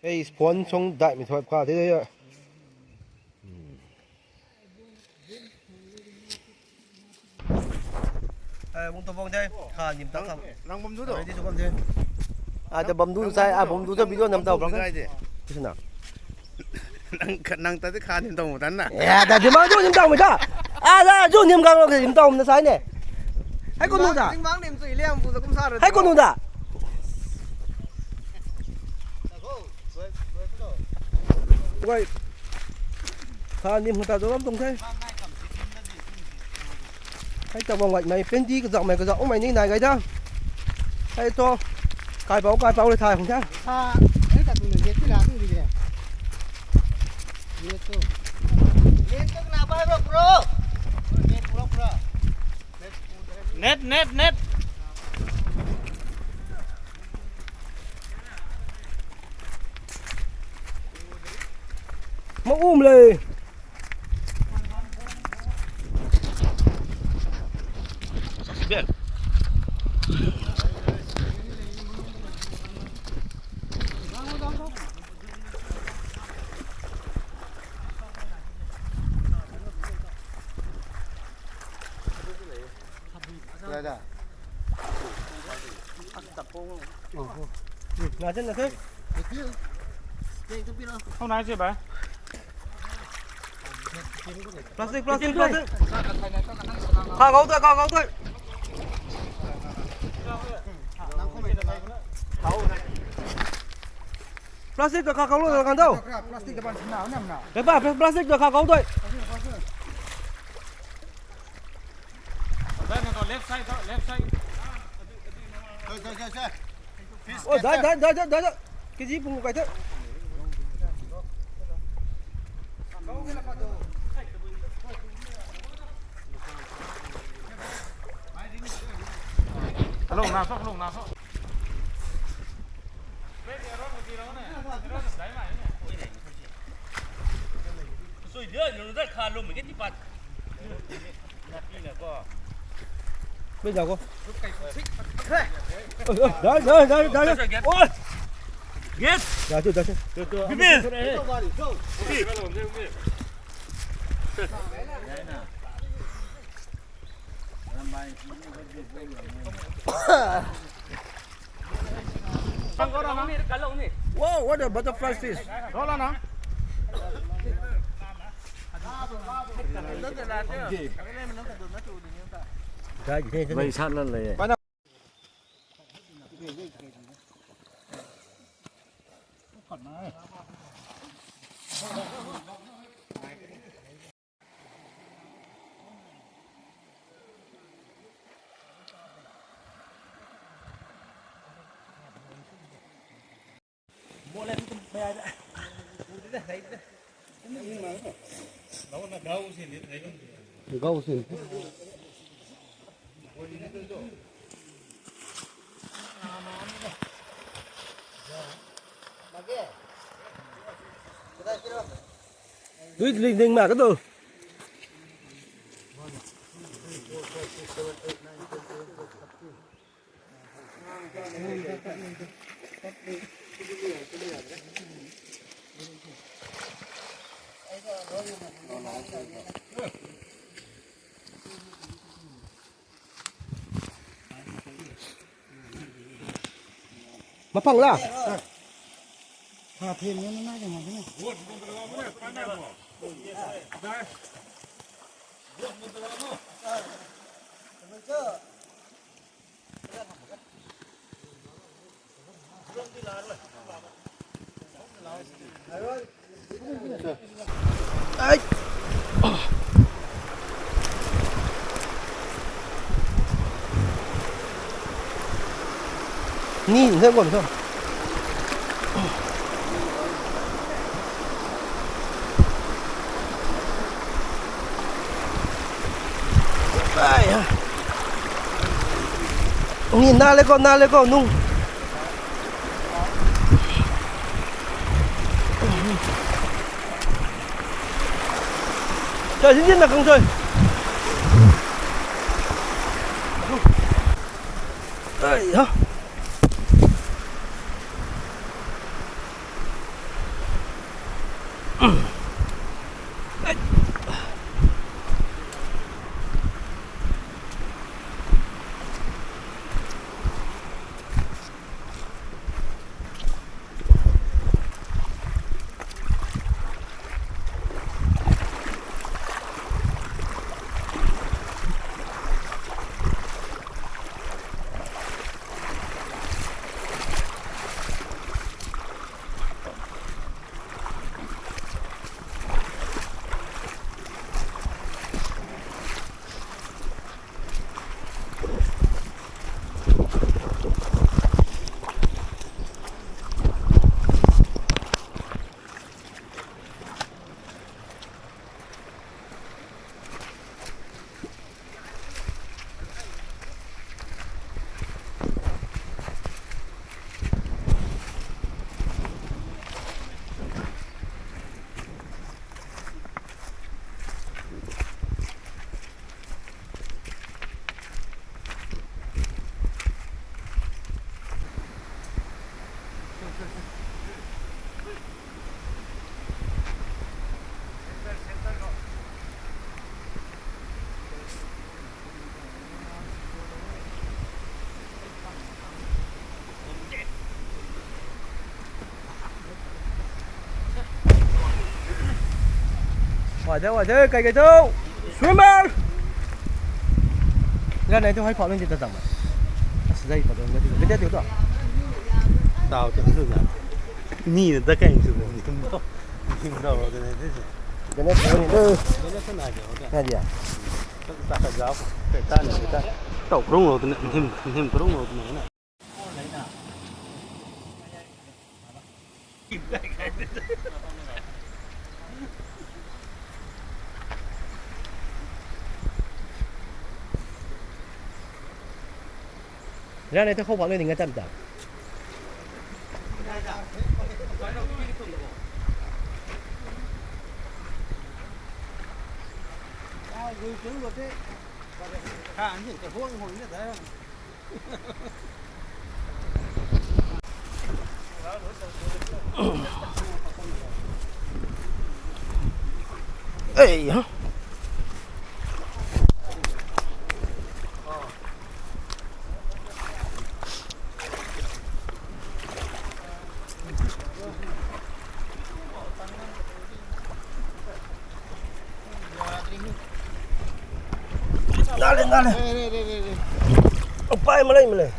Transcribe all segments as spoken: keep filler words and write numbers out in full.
Ei phone song daihmei thoi kha the de. Eh, bung tu bung the. Kha nim ta kham. Nang bam du do. Ready tu bam the. Ah, ta bam du sai, ah, bam du ta video nam tau bang. Gai de. Kisna. Nang, nang ta de kha nim tau tan na. Ya, ta de ma du nim tau mei ta. Ah, ta du nim gang lo nim tau na sai ne. Hai ko nu da. Ding bang nim tu iliam bu ta kum sa re. Hai ko nu da. Guay. Kha nim ta do lam tung the. Hei ta bam gay mei, penti kazauh mei, kazauh mei ni nai gay da. Hei tu, kaipouc, kaipouc le thay hung the. Ha, hei ta tu le, ti la tu di de. Net tu. Net tu na bai bro, bro. Net, bro, bro. Net, net, net. Ma um le. Plastic, plastic, plastic. Kha gau tei, kha gau tei. Plastic ta kha gau lo kan tau. Plastic ta ban sina nam na. Plastic ta kha gau tei. Left side, left side. Oi, dai, dai, dai, dai, dai. Kg pung kai the. Hello, na so, hello, na so. Bây giờ cô. Ôi, ôi, đấy, đấy, đấy, đấy, đấy. Ôi. Get. Dạ, tôi, tôi, tôi. Give me. Wow, what a butterfly fish. Lai sat lan le. Gau sin. Dui ling ding ma ka tu. Mapang la. Pha them ni na jang ni. Ai. Ni, ni guan tho. Ai ha. Ni na le ko, na le ko, nung. Cha jin jin na kang choi. Ai ha. Wai de, wai de, kai kai tu. Swimmer. Ra nai tu hai phau nai di ta tam. Asai pa dong nai di. Bete tu to. Tau tu tu na. Ni da kai su ni tum to. Ni tum da ro de ne de. De ne phau ni de. De ne sa na de. Na dia. Ta ka zau. Kai ta ni kai ta. Tau krung lo de ne. Him him krung lo de ne. Ra nai ta khou phau nai di nga tam ta. Ei ha. Nale, nale. Opai malei, malei.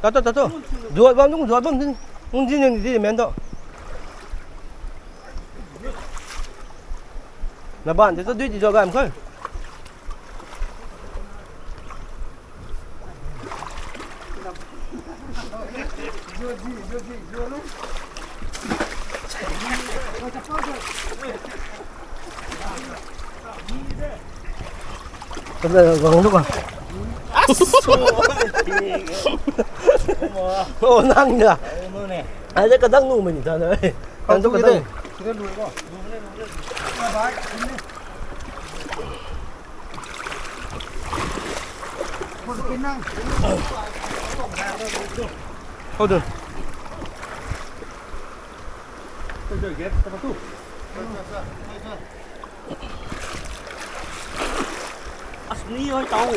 Ta ta ta ta. Zuat bam tu, zuat bam tu. Ung jin ni di men to. Na ban de to dui di zuat gam kho. Ka da gong lu ka. Oh, nang da. Ai de ka dang nu mei ni ta na. Kan tu ka dang. Hold on. Asni oi tau.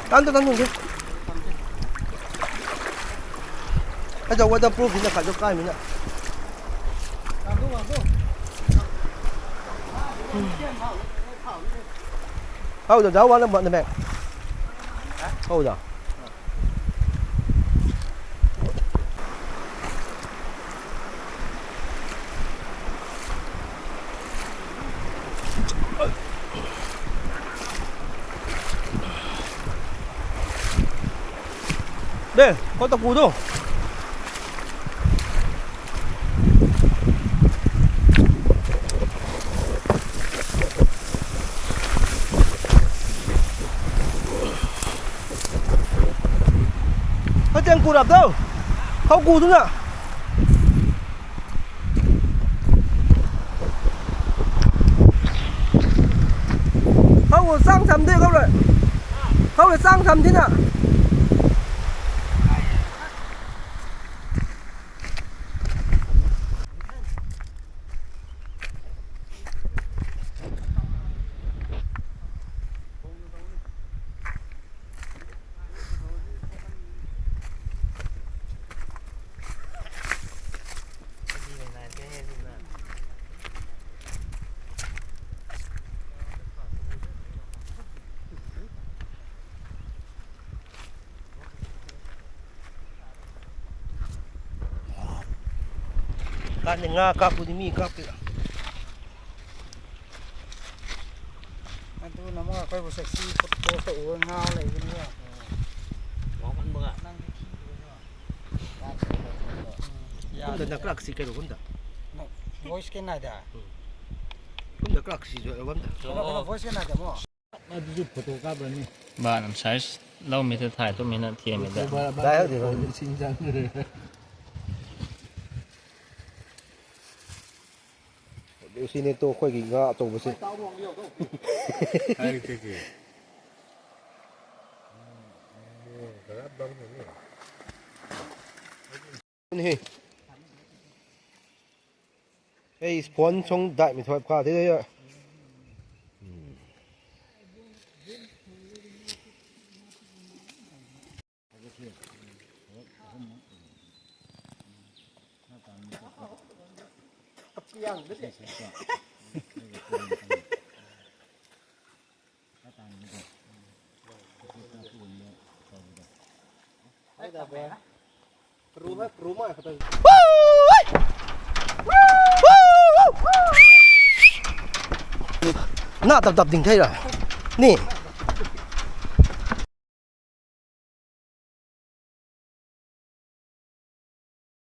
Tan tu, tan tu. Ai da waterproof na khat tu kai mi na. Hau da, da wan na mak na mek. Hau da. De, kau ta ku tu. Kau tiang ku rap tu. Kau ku tu na. Khou rui chang cham di, khou rui. Khou rui chang cham di na. Kan ni nga kap pu di mi kap pi. Atu na mo koi bu sexy photo sa u ngau le ni ya. Ngau kan ba. Nang ki ki. Kum da na crack si kai ru kum da. Voice ke na da. Kum da crack si jo kum da. Voice ke na da mo. Adu photo kap ra ni. Ba nam size. Lau mi se thai tu mi na thiam mi da. Dai hak di. Sini tu khoi gi nga tou bu se. Hei, phone song dai mi thoi pha the ya. Na tap tap ding thei ra. Ni.